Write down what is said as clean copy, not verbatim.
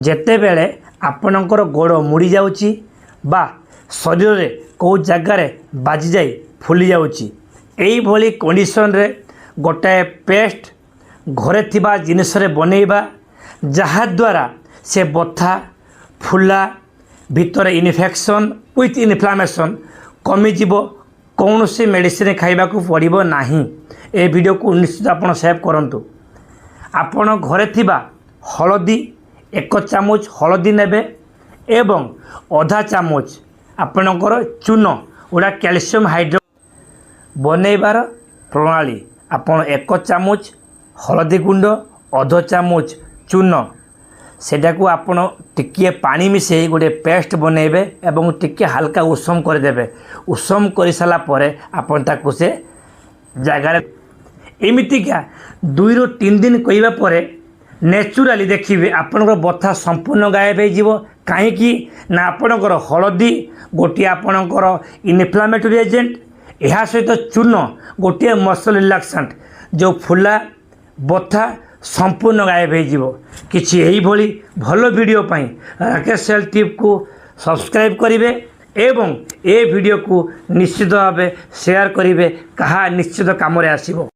ଯେତେବେଳେ ଆପଣଙ୍କର ଗୋଡ଼ ମୁଡ଼ି ଯାଉଛି ବା ଶରୀରରେ କେଉଁ ଜାଗାରେ ବାଜିଯାଇ ଫୁଲି ଯାଉଛି, ଏଇଭଳି କଣ୍ଡିସନରେ ଗୋଟାଏ ପେଷ୍ଟ ଘରେ ଥିବା ଜିନିଷରେ ବନେଇବା, ଯାହାଦ୍ୱାରା ସେ ବଥା, ଫୁଲା, ଭିତରେ ଇନଫେକ୍ସନ୍ ୱିଥ୍ ଇନଫ୍ଲାମେସନ୍ କମିଯିବ, କୌଣସି ମେଡ଼ିସିନ ଖାଇବାକୁ ପଡ଼ିବ ନାହିଁ। ଏ ଭିଡ଼ିଓକୁ ନିଶ୍ଚିତ ଆପଣ ସେଭ୍ କରନ୍ତୁ। ଆପଣ ଘରେ ଥିବା ହଳଦୀ, 1 ଚାମଚ ହଳଦୀ ନେବେ ଏବଂ ଅଧା ଚାମଚ ଆପଣଙ୍କର ଚୂନ ଗୁଡ଼ା, କ୍ୟାଲସିୟମ୍ ହାଇଡ୍ରୋ। ବନେଇବାର ପ୍ରଣାଳୀ: ଆପଣ 1 ଚାମଚ ହଳଦୀ ଗୁଣ୍ଡ, ଅଧ ଚାମଚ ଚୂନ, ସେଟାକୁ ଆପଣ ଟିକିଏ ପାଣି ମିଶାଇ ଗୋଟିଏ ପେଷ୍ଟ ବନେଇବେ ଏବଂ ଟିକିଏ ହାଲକା ଉଷୁମ କରିଦେବେ। ଉଷୁମ କରିସାରିଲା ପରେ ଆପଣ ତାକୁ ସେ ଜାଗାରେ ଏମିତିକା 2ରୁ 3 ଦିନ କରିବା ପରେ ନ୍ୟାଚୁରାଲି ଦେଖିବେ, ଆପଣଙ୍କର ବଥା ସମ୍ପୂର୍ଣ୍ଣ ଗାୟବ ହେଇଯିବ। କାହିଁକି ନା ଆପଣଙ୍କର ହଳଦୀ ଗୋଟିଏ ଆପଣଙ୍କର ଇନଫ୍ଲାମେଟୋରୀ ଏଜେଣ୍ଟ, ଏହା ସହିତ ଚୂନ ଗୋଟିଏ ମସଲ୍ ରିଲାକ୍ସାଣ୍ଟ, ଯେଉଁ ଫୁଲା ବଥା ସମ୍ପୂର୍ଣ୍ଣ ଗାୟବ ହେଇଯିବ। କିଛି ଏଇଭଳି ଭଲ ଭିଡ଼ିଓ ପାଇଁ ରାକେଶ ହେଲ୍ଥ ଟିପ୍କୁ ସବସ୍କ୍ରାଇବ୍ କରିବେ ଏବଂ ଏ ଭିଡ଼ିଓକୁ ନିଶ୍ଚିତ ଭାବେ ସେୟାର କରିବେ, କାହା ନିଶ୍ଚିତ କାମରେ ଆସିବ।